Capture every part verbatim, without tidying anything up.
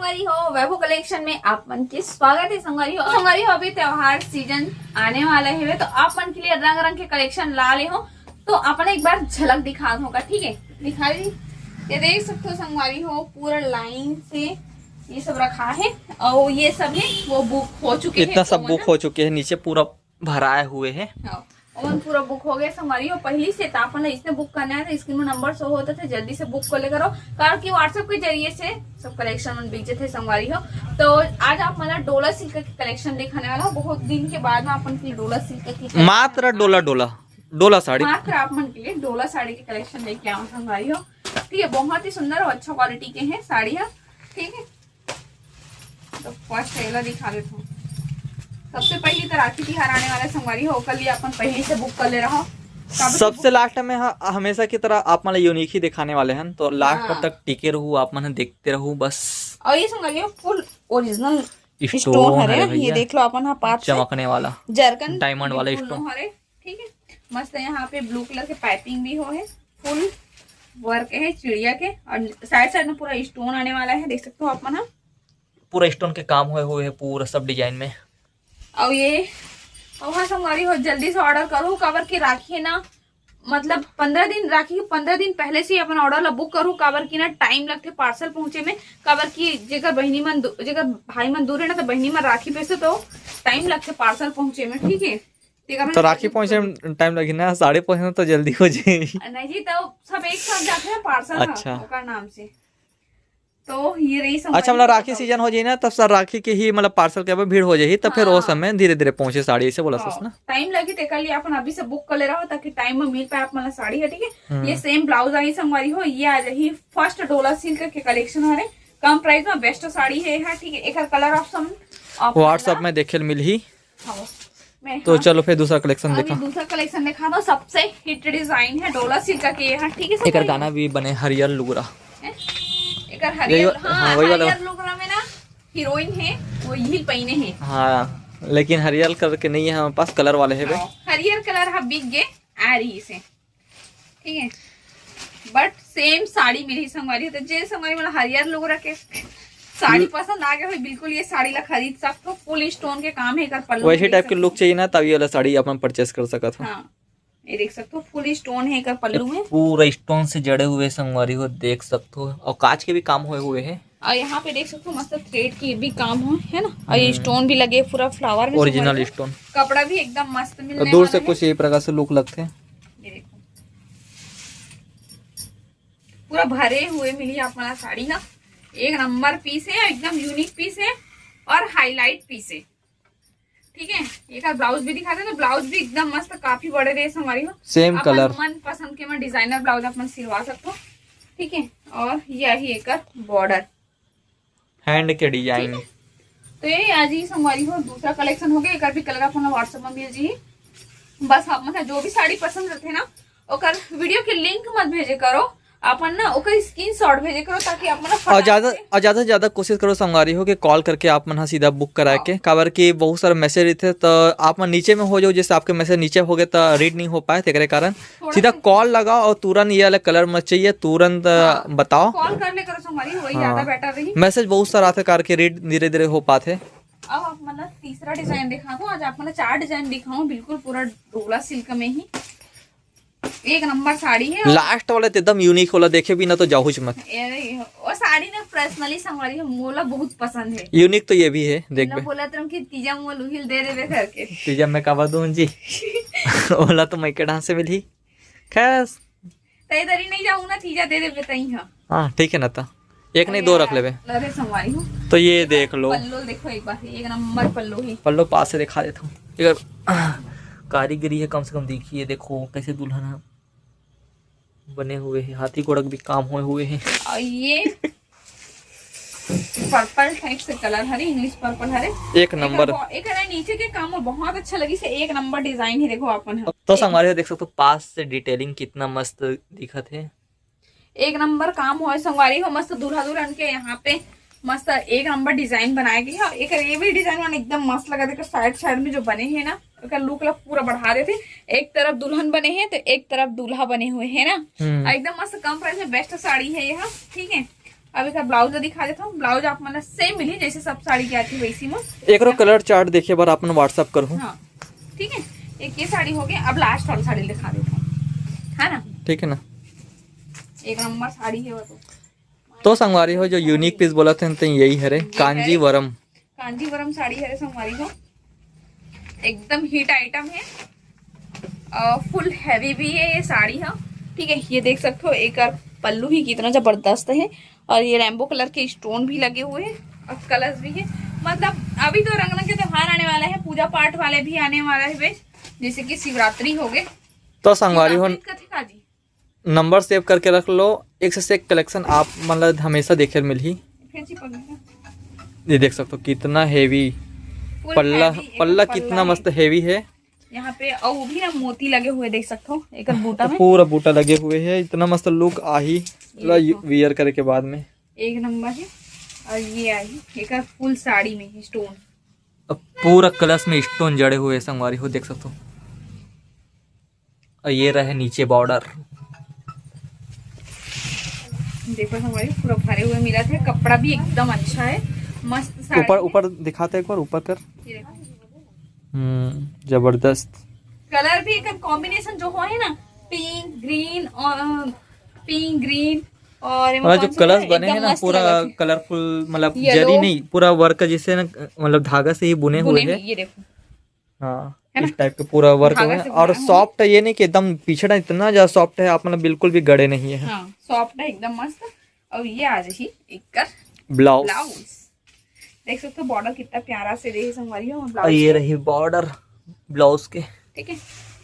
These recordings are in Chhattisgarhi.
संगवारी हो, वैभव कलेक्शन में आप मन के स्वागत है। संगवारी हो, संगवारी हो, अभी त्योहार सीजन आने वाला है, तो आप मन के लिए रंग रंग के कलेक्शन ला ले हो। तो अपन एक बार झलक दिखा होगा, ठीक है, दिखा दी। ये देख सकते हो संगवारी हो, पूरा लाइन से ये सब रखा है, और ये सब है वो बुक हो चुके हैं, इतना सब बुक हो चुके हैं, नीचे पूरा भराए हुए है। हाँ, ओमन पूरा बुक हो गए संगवारी हो। पहली से तो अपन ला इसने बुक करना है तो स्क्रीन में नंबर शो होता था, जल्दी से बुक कर ले करो, कारण कि WhatsApp के जरिए से सब कलेक्शन मन बिक जथे संगवारी हो। तो आज आप मन ला डोला सिल्क के कलेक्शन दिखाने वाला हो। बहुत दिन के बाद में अपन के डोला सिल्क की मात्र डोला, डोला, डोला साड़ी। मात्र आप मन के लिए डोला साड़ी के कलेक्शन लेके आऊँ संगवारी हो। ठीक है, बहुत ही सुंदर और अच्छा क्वालिटी के हैं साड़ी है। ठीक है, तो फर्स्ट एला दिखा देता हूँ। सबसे पहली तो राखी तिहार आने वाला है संगवारी हो, ओकर लिए अपन पहले से बुक कर ले रहा। सबसे लास्ट में ह-, हमेशा की तरह आप मन ला यूनिक ही दिखाने वाले हैं, तो लास्ट हाँ। तक टिके रहू, आप मन देखते रहू बस। और ये संगवारी हो, फुल ओरिजिनल स्टोन स्टोन हरे, हरे ये भैया। देख लो अपन हा पास से चमकने वाला जरकन डायमंड वाला बिल्कुल स्टोन। नो हरे, ठीक है। मस्त यहाँ पे ब्लू कलर के पाइपिंग भी हो है, फुल वर्क है चिड़िया के, और साइड साइड में पूरा स्टोन आने वाला है, देख सकते हो आप मन हा। पूरा स्टोन के काम हुए हुए है पूरा सब डिजाइन में। और ये, और हाँ संगवारी हो, जल्दी से ऑर्डर करो, काबर के राखी है ना, मतलब पंद्रह दिन, राखी के पंद्रह दिन पहले से ही अपन ऑर्डर ला बुक करो, काबर की ना टाइम लगथे पार्सल पहुंचे में, काबर की जेकर बहिनी मन दू-, जेकर भाई मन दूर है ना, तो बहिनी मन राखी भेजथे तो टाइम लगथे पार्सल पहुंचे में, ठीक है। तेकर तो वजह से राखी पहुंचे में टाइम लगही ना, साड़ी पहुंचे में तो जल्दी हो जाही। नहीं जी, तो सब एक साथ जाथे ना पार्सल हा, अच्छा। ओकर नाम से। तो ये रही संगवारी अच्छा, मतलब हो, राखी तो सीजन हो जाही ना, तब सर राखी के ही मतलब पार्सल के भीड़ हो जाही, तब फिर वो हाँ। समय धीरे धीरे पहुंचे साड़ी, ऐसे बोला हाँ। सस ना। टाइम लगी, तेकर लिए अपन अभी से बुक कर ले रहा हो, ताकि टाइम में मिल पाए आप मन ला साड़ी है, ठीक है। हम्म। ये सेम ब्लाउज आई संगवारी हो, ये आ जाही फर्स्ट डोला सिल्क के कलेक्शन हरे, कम प्राइस में बेस्ट साड़ी है, हाँ, ठीक है। एकर कलर ऑप्शन आप WhatsApp में देखे ल मिलही। हाँ, मैं, तो हाँ। चलो फिर दूसरा कलेक्शन अभी देखा। दूसरा कलेक्शन देखा दो, सबसे हिट डिजाइन है डोला सिल्क के, हाँ, ठीक है, एकर संगवारी हो। गाना भी बने हरियर लुगरा। हैं? एकर यही हरियर, वा-, हाँ, हाँ, वही वाला। हरियर लुगरा में ना हीरोइन है, वो यही पहिने है। हाँ, लेकिन हरियर कलर के नहीं है हमारे पास, कलर वाले है बे। हाँ, हरियर कलर हा बिक गे, आ रही से, ठीक है। बट सेम साड़ी मिलही संगवारी, तो जे संगवारी मन ला हरियर लुगरा के साड़ी ल- पसंद आ गया हो, बिल्कुल ये साड़ी ला खरीद सकते हो। फुल स्टोन के काम है, एकर पल्लू वैसे में देख टाइप के सकते लुक हो। चाहिए ना, तब ये वाला साड़ी अपन परचेस कर सकत हो। हाँ, ये देख सकते हो, फुल स्टोन है एकर पल्लू में। पूरा स्टोन से जड़े हुए संगवारी हो, देख सकते हो, और कांच के भी काम हुए हुए हैं। और यहाँ पे देख सकते हो, मस्त थ्रेड की भी काम हो है ना, और ये हम्म। स्टोन भी लगे पूरा फ्लावर में ओरिजिनल संगवारी हो। स्टोन। कपड़ा भी एकदम मस्त और मिलने दूर वाला से है। कुछ ये प्रकार से लुक लगते हैं। ये देखो, पूरा भरे हुए मिली आप मन ला साड़ी ना, एक नंबर पीस है, एकदम यूनिक पीस है और हाईलाइट पीस है, ठीक है। एकर ब्लाउज भी दिखा दे, तो ब्लाउज भी एकदम मस्त, काफी बड़े ड्रेस हमारी हो। सेम अपन कलर। मन पसंद के मैं डिजाइनर ब्लाउज अपन सिलवा सकते हो, ठीक है। और यही एकर बॉर्डर हैंड के डिजाइन। ठीक है। तो ये आज ही संगवारी हो, दूसरा कलेक्शन हो गया, एकर भी कलर अपन WhatsApp में भेजी। बस आप मतलब जो भी साड़ी पसंद रहते ना, ओकर वीडियो के लिंक मत भेजे करो, अपन ना ओकर स्क्रीनशॉट भेजे करो, ताकि आप मतलब और फटाक ज्यादा से और ज्यादा से ज्यादा कोशिश करो संगवारी हो कि कॉल करके आप मन ह सीधा बुक करा हाँ। के, काबर कि बहुत सारा मैसेज रहिथे, तो आप मन नीचे में हो जाओ, जैसे आपके मैसेज नीचे हो गए तो रीड नहीं हो पाए, तेकरे कारण थोड़ा सीधा सा कॉल लगाओ और तुरंत ये वाला कलर मत चाहिए, तुरंत हाँ। बताओ। कॉल कर ले करो संगवारी, वही हाँ। ज्यादा बेटर रही। मैसेज बहुत सारा आथे, करके रीड धीरे धीरे हो पाथे। अब आप मतलब तीसरा डिजाइन दिखा दो, आज आप मतलब चार डिजाइन दिखाऊं, बिल्कुल पूरा डोला सिल्क में ही। एक नंबर साड़ी है। लास्ट वाला तो एकदम यूनिक होला, देखे बिना तो जाहूच मत। ए, वो साड़ी ना पर्सनली संगवारी हो, मोला बहुत पसंद है। यूनिक तो ये भी है, देख मतलब बे। बोला तुम कि तीजा मोल उहिल दे देबे करके। तीजा मैं काबर दूं जी? ओला तो मैं के ढांस से मिलही। खैर। तई दरी नहीं जाऊं ना, तीजा दे देबे तई हां। हां, ठीक है ना ता। एक नहीं, दो रख लेबे। अरे संगवारी हो। तो ये देख लो। पल्लो देखो एक बार, एक नंबर पल्लो ही। पल्लो पास से दिखा देता हूँ। अगर कारीगरी है कम से कम, देखिए, देखो कैसे दुल्हन है बने हुए हैं, हाथी घोड़ा के भी काम हुए हुए हैं। और ये पर्पल टाइप से कलर हरे, इंग्लिश पर्पल हरे। एक नंबर। एक, एक नीचे के काम में बहुत अच्छा लगी से, एक नंबर डिजाइन ही देखो अपन है। तो संगवारी हो देख सकते हो पास से डिटेलिंग कितना मस्त दिखत है। एक नंबर काम होय संगवारी हो, मस्त दूल्हा दुल्हन के यहाँ पे मस्त एक नंबर डिजाइन बनाए गए है। एक ये भी डिजाइन मन एकदम मस्त लगा, देखो साइड साइड में जो बने हैं ना, ओकर लुक ला पूरा बढ़ा देते। एक तरफ दुल्हन बने हैं तो एक तरफ दूल्हा बने हुए हैं ना। हम्म। और एकदम मस्त कम प्राइस में बेस्ट साड़ी है यह, ठीक है। अब एकर ब्लाउज दिखा देता हूँ। ब्लाउज आप मन ला सेम मिली, जैसे सब साड़ी के आती वैसी में। एकरो कलर चार्ट देखे बर आप मन WhatsApp करहू। हाँ, ठीक है, एक ये साड़ी हो गई। अब लास्ट वाला साड़ी दिखा देता हूँ, है ना? ठीक है ना? एक नंबर साड़ी है वो तो। तो संगवारी हो, जो यूनिक पीस बोलत हन ते यही हरे, कांजीवरम। कांजीवरम साड़ी हरे संगवारी हो, एकदम हीट आइटम है और फुल हैवी भी है ये साड़ी। हाँ, ठीक है, ये देख सकते हो एकर पल्लू ही कितना जबरदस्त है और ये रेनबो कलर के स्टोन भी लगे हुए हैं और कलर्स भी है। मतलब अभी तो रंग रंग के त्योहार आने वाला है, पूजा पाठ वाले भी आने वाला है बेच, जैसे कि शिवरात्रि हो गए। तो संगवारी हो, कथे का जी, नंबर सेव करके रख लो। एक से एक कलेक्शन आप मन ला हमेशा देखे मिलही। फिर चिपक गया। ये देख सकते हो कितना हैवी Full पल्ला। heavy, एकदम पल्ला पल्ला कितना है। मस्त हैवी है। यहाँ पे और वो भी ना मोती लगे हुए देख सकते हो, एक बूटा में। पूरा बूटा लगे हुए है, इतना मस्त लुक आही ये देखो। वियर करे के बाद में। एक नंबर है। और ये आई एक फुल साड़ी में स्टोन। अब पूरा कलश में स्टोन जड़े हुए हैं संगवारी हो, देख सकते हो। और ये रहे नीचे बॉर्डर। देखो संगवारी, पूरा भरे हुए मिला थे। कपड़ा भी एकदम अच्छा है, मस्त साड़ी ऊपर है। ऊपर दिखाते एक बार, ऊपर कर। ये देखो। हम्म, जबरदस्त। कलर भी एक कॉम्बिनेशन जो हुआ है ना, पिंक ग्रीन और पिंक ग्रीन और एमा मतलब जो कौन सा कलर्स है? बने एकदम हैं ना, मस्त पूरा लगा थे। कलरफुल, मतलब Yellow। जरी नहीं, पूरा वर्क जैसे ना, मतलब धागा से ही बुने बुने हुए हुए, हैं। ये देखो। हाँ, है ना? इस टाइप के पूरा वर्क धागा है से और बुना हुआ। सॉफ्ट है, ये नहीं कि एकदम पिछड़ा इतना ज्यादा सॉफ्ट है, आप मतलब बिल्कुल भी गड़े नहीं है। हाँ, सॉफ्ट है एकदम मस्त। और ये आ जाही एक कर ब्लाउज। ब्लाउज। देख सकते हो बॉर्डर कितना प्यारा से दे संगवारी हो और ब्लाउज ये के। रही बॉर्डर ब्लाउज के। ठीक है,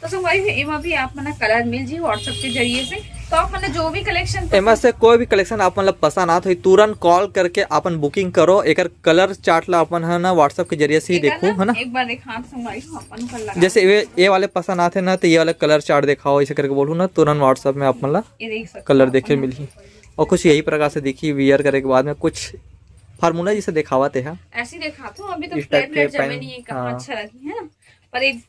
तो संगवारी हो एमा भी आप मन कलर मिल जी WhatsApp के जरिए से। तो आप मन जो भी कलेक्शन एमा से कोई भी कलेक्शन आप मतलब पसंद आत हो, तुरंत कॉल करके अपन बुकिंग करो। एकर कलर चार्ट ला अपन है ना WhatsApp के जरिए से ही देखो, है ना? एक बार दिखा तो संगवारी हो अपन कर लगा। जैसे ये ये वाले पसंद आते ना, तो ये वाला कलर चार्ट दिखाओ, ऐसे करके बोलू ना, तुरंत WhatsApp में आप मन ला ये देख सकते कलर हो देखे अपन। मिलही। और कुछ यही प्रकार से देखी, वियर करे के बाद में कुछ फार्मूला जैसे दिखावत है। ऐसे ही दिखाते हो, अभी तो इस फ्लैट टाइप के फ्लैट जमे पैंट, नहीं है, कहाँ हाँ। अच्छा लगी है ना। पर एक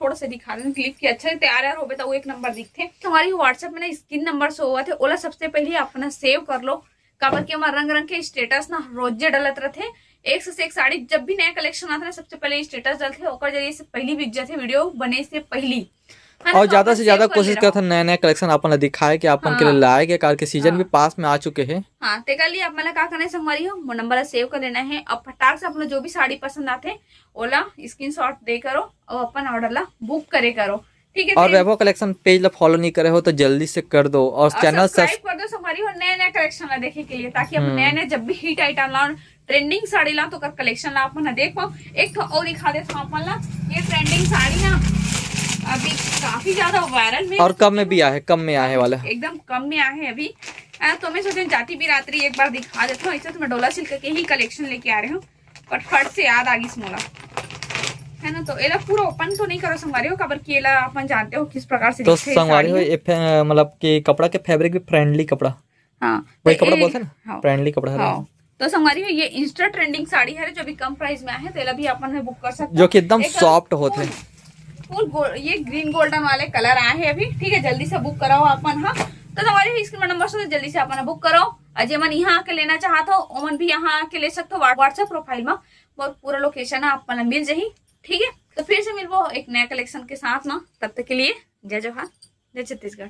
थोड़ा सा दिखा दें क्लिप की, अच्छा से तैयार यार होबे तो वो एक नंबर दिखते। हमारी WhatsApp में ना स्क्रीन नंबर शो हुआ थे, ओला सबसे पहले अपना सेव कर लो। काबर के हमारे रंग रंग के स्टेटस ना रोजे डलत रहते। एक से एक साड़ी जब भी नया कलेक्शन आता है सबसे पहले स्टेटस डलते, ओकर जरिए से पहली बिक जाते वीडियो बने से पहली, है ना? और तो ज्यादा अपन से ज्यादा save कर कोशिश ले करते हैं नया नया कलेक्शन अपन ला दिखाए कि अपन के लिए हाँ। लाए के, कार के सीजन हाँ। भी पास में आ चुके हैं। हाँ, तेकर लिए आप मन ला का करना है संगवारी हो, मोर नंबर ला सेव कर लेना है। अब फटाक से आप मन ला जो भी साड़ी पसंद आते ओला स्क्रीनशॉट दे करो और अपन ऑर्डर ला बुक करे करो, ठीक है? और तो वैभव कलेक्शन पेज ला फॉलो नहीं करे हो तो जल्दी से कर दो और और चैनल सब्सक्राइब कर दो संगवारी हो नया नया कलेक्शन ला देखे के लिए, ताकि हम हम्म। नया नया जब भी हिट आइटम ला, ट्रेंडिंग साड़ी ला तो ओकर कलेक्शन ला अपन ला देख पाओ। एक ठो और दिखा देता हूँ अपन ला, ये ट्रेंडिंग साड़ी ना अभी काफी ज्यादा वायरल में और कम में भी आहे, कम में आहे वाला। एकदम कम में आहे अभी। आ, तो मैं सोचे जाति बिरादरी एक बार दिखा देता हूँ। ऐसे तो मैं डोला सिल्क के ही कलेक्शन लेके आ रहे हूँ, फटफट से याद आ गई मोला, है ना? तो एला पूरा ओपन तो नहीं करो संगवारी हो, काबर कि एला अपन जानते हो किस प्रकार से तो दिखथे ये संगवारी साड़ी हो, ह। ये फे-, मतलब कि कपड़ा के फैब्रिक भी फ्रेंडली कपड़ा, हाँ, वही तो कपड़ा ए- बोलते हैं ना, हाँ। फ्रेंडली कपड़ा है। हाँ, तो संगवारी हो, ये इंस्टा ट्रेंडिंग साड़ी है जो अभी कम प्राइस में आहे, तो एला भी अपन बुक कर सकते जो कि एकदम एक सॉफ्ट होते फुल, फुल गो-, ये ग्रीन गोल्डन वाले कलर आए हैं अभी, ठीक है, जल्दी से बुक कराओ अपन। हाँ, तो संगवारी हो, स्क्रीन में नंबर से जल्दी से अपन बुक करो। और जे मन यहाँ आके लेना चाहत हो, ओमन भी यहाँ आके ले सकते हो। WhatsApp प्रोफाइल में मोर पूरा लोकेशन है, अपन मिल जाही, ठीक है? तो फिर से मिलबो एक नया कलेक्शन के साथ में, तब तक के लिए जय जोहार, जय छत्तीसगढ़।